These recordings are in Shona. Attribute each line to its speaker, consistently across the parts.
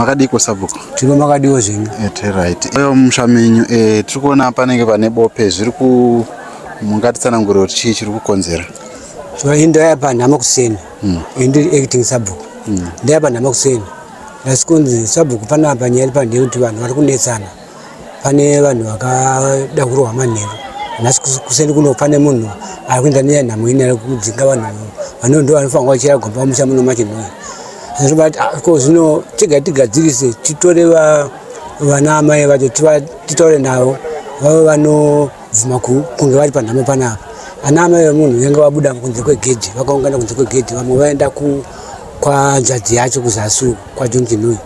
Speaker 1: Makadiko sabhuku?
Speaker 2: Tino makadiwo zvenyu.
Speaker 1: Ete right. Oyo musha menyu eh tiri kuona panenge pane bope zviri ku mungatitsanangurire kuti chii chiri kukonzera.
Speaker 2: So ini ndauya panhama kuseni. Ini ndiri acting sabhuku. Ndauya panhama kuseni. Ndasikunzi sabhuku panapa nyaya iri pandei kuti vanhu vari kunetsana. Pane vanhu vakada kurohwa manheru. Nhasi kuseni kuno pane munhu ari kuenda nenhamo ine ari kudzinga vanhu vano ndo vanofanirwa kuchera gomba musha muno machinhoyi. Zvinobati ah, ko zvino tega tigadzirise titore vana amai vacho titaure navo vave vanobvuma kunge vari panhamo panapa. Ana amai vemunhu venge vabuda kunze kwegedhi vakaungana kunze kwegedhi vamwe vaenda kwanzvadzi yacho kuzasi uku kwaJohn Chinhoyi.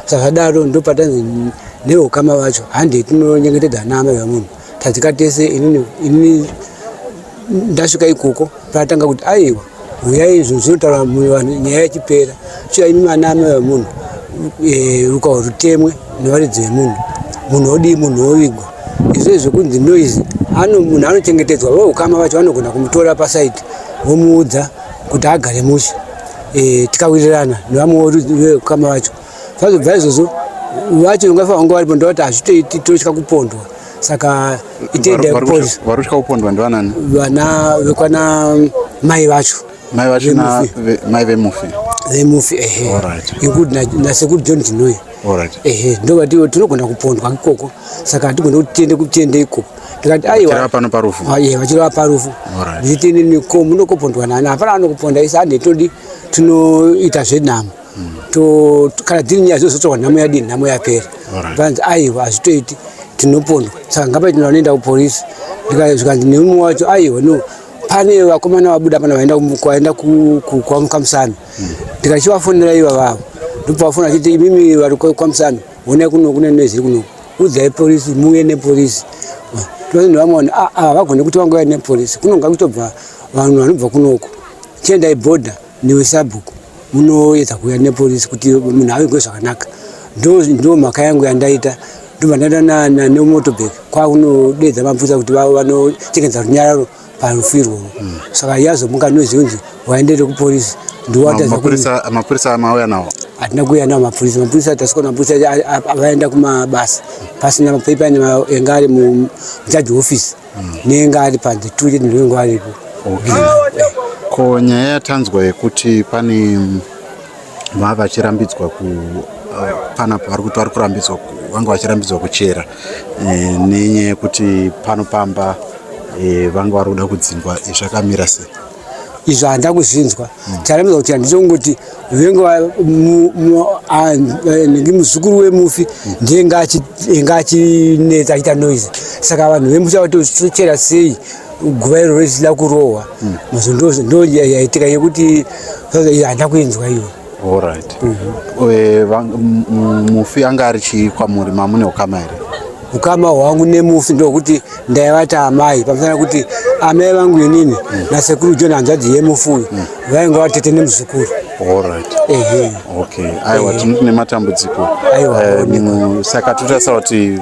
Speaker 2: Saka zvadaro ndopatanzi neukama vacho handei tinonyengetedza ana amai vemunhu tadzika tese inini inini ndasvika ikoko patanga kuti aiwa huyai zvinhu zvinotaura vanhu nyaya yachipera chiya imi vana amai vemunhu eh, rukawo rutemwe nevaridzi vemunhu munhu odii munhu ovigwa izvo zvekunzi noise ano munhu anochengetedzwa veukama vacho vanogona kumutora pasaidi vomuudza kuti agare mushe e, tikawirirana nevamwe veukama vacho zvazobva izvozvo vacho ungafanira kunge varipo ndovati hazvitoiti totya kupondwa saka itienda kupolisi
Speaker 1: vari kutya kupondwa ndivanani
Speaker 2: vana vekwana mai vacho
Speaker 1: mai vacho na mai vemufi
Speaker 2: vemufi ehe include nasekuru John Chinhoyi ehe ndovati tinogona kupondwa ikoko saka hatigone kuti tiende kutiende ikoko ndikati aiwa
Speaker 1: pano parufu
Speaker 2: ah, vachireva parufu ndichiti inini ko munokopondwa nani hapana anokuponda isi hande todi tinoita zvenhamo to kana dziri nyaya dzozotorwa nhamo yadini nhamo yapera vanzi aiwa hazvitoiti tinopondwa saka ngapaiti vanoenda kupolisi zvikanzi neumwe wacho aiwa no pane vakomana vabuda pana vaenda kwaenda kwamusami ndikachivafonera iva vavo ndopavafonera achiti imimi vari kwamusami honai kuno kune noise iri kuno udzai polisi muuye nepolisi vamwe ah, ah, vagone kuti vangouya nepolisi kunonga kutobva vanhu vanobva kunoko chiendai bhodha newe sabhuku munoedza kuuya nepolisi kuti munhu avigwe zvakanaka ndo mhaka yangu yandaita ndobva ndaenda nemotobek kwakunodedza mapurisa kuti vanochengetedza runyararo parufu irworwo hmm. saka yazomuka noise yonzi waendere kupolisi
Speaker 1: ndowamapurisa mauya nawo
Speaker 2: hatina kuuya nawo mapurisa mapurisa tasvika mapurisa vaenda kumabasa pasina mapepa anga ari mujaji office nenge ari panze turi ndinenge aripo
Speaker 1: ko nyaya yatanzwa yekuti pane vava vachirambidzwa ku eh, panapa vari kuti vari kurambidzwa vanga vachirambidzwa kuchera eh, nenyaya yekuti pano pamba eh, vanga vari kuda kudzingwa zvakamira sei
Speaker 2: Izvo handina kuzvinzwa. Charambidzwa kuti handizongoti venge nhingi muzukuru wemufi ndiye enga achinetsa achiita noise saka vanhu vemusha vatochera sei guva iro risina kurohwa hmm. ndo yaitika yekuti handina kuinzwa iyo.
Speaker 1: Alright. Eh, mufi anga ari chii kwamuri mamune ukama here?
Speaker 2: Ukama hwangu nemufi ndokuti ndaivati amai pamusana kuti amai vangu inini mm. nasekuru John hanzvadzi yemufi uyu mm. vainge vatete nemuzukuru.
Speaker 1: Alright. Ehe. Okay. Aiwa tinoti nematambudziko.
Speaker 2: Aiwa.
Speaker 1: Eh, saka totarisa kuti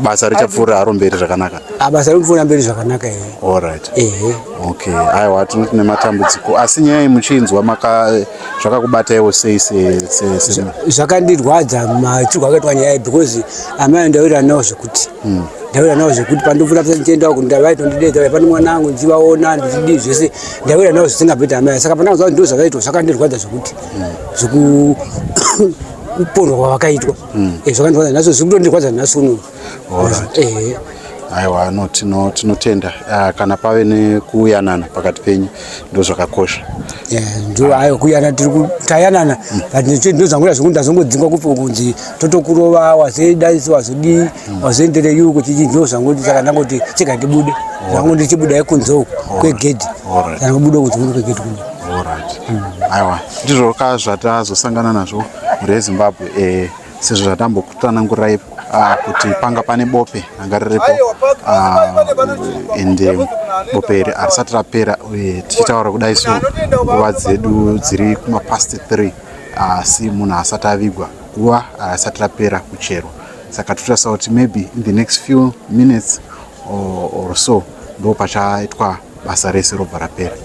Speaker 1: basa richapfuura haro mberi zvakanaka.
Speaker 2: Ah, basa rinopfuura mberi zvakanaka here.
Speaker 1: Alright. Ehe. Okay. Aiwa tinoti nematambudziko. Asi nyaya iyi muchiinzwa maka zvakakubataiwo sei se
Speaker 2: se, se... Zvakandirwadza maitirwo akaitwa nyaya iyi because amai ndawira nawo zvekuti. Hmm. Ndawira nawo zvekuti pandopfuura pese ndichienda uko ndavaitondidedza pane mwana wangu ndichivaona ndichidii zvese ndawira nawo zvisingabviti amai saka pandanzwa kuti ndozvakaitwa zvakandirwadza zvekuti. Hmm. Zveku kupondwa kwavakaitwa. Hmm. Eh, zvakandirwadza nhasi zviri kutondirwadza nhasi uno.
Speaker 1: Eh. Aiwa no tinotenda ah, kana pave nekuyanana pakati penyu ndozvakakosha.
Speaker 2: Ndo ayo kuyana tiri tayanana mm. but ndozvanguda zvekuti ndazongodzingwa kupi kunzi totokurova wazodaisi wazodii mm. wazoenderei uko chichi ndo zvangoti saka ndangoti chega ndibude zvangu ndichibuda kunze uku kwegedhi kana kubuda kunze kuno kwegedhi kuno.
Speaker 1: Mm. Aiwa ndizvo ka zvatazosangana nazvo mhuri yeZimbabwe eh sezvo zvatambokutsanangurai ah, kuti panga pane bope ranga riripo ah, ende bope iri harisati rapera uye tichitaura kudai so nguva dzedu dziri kumapast 3 asi munhu asati avigwa guva harisati rapera kucherwa saka totarisa kuti maybe in the next few minutes or, or so ndo pachaitwa basa rese robva rapera.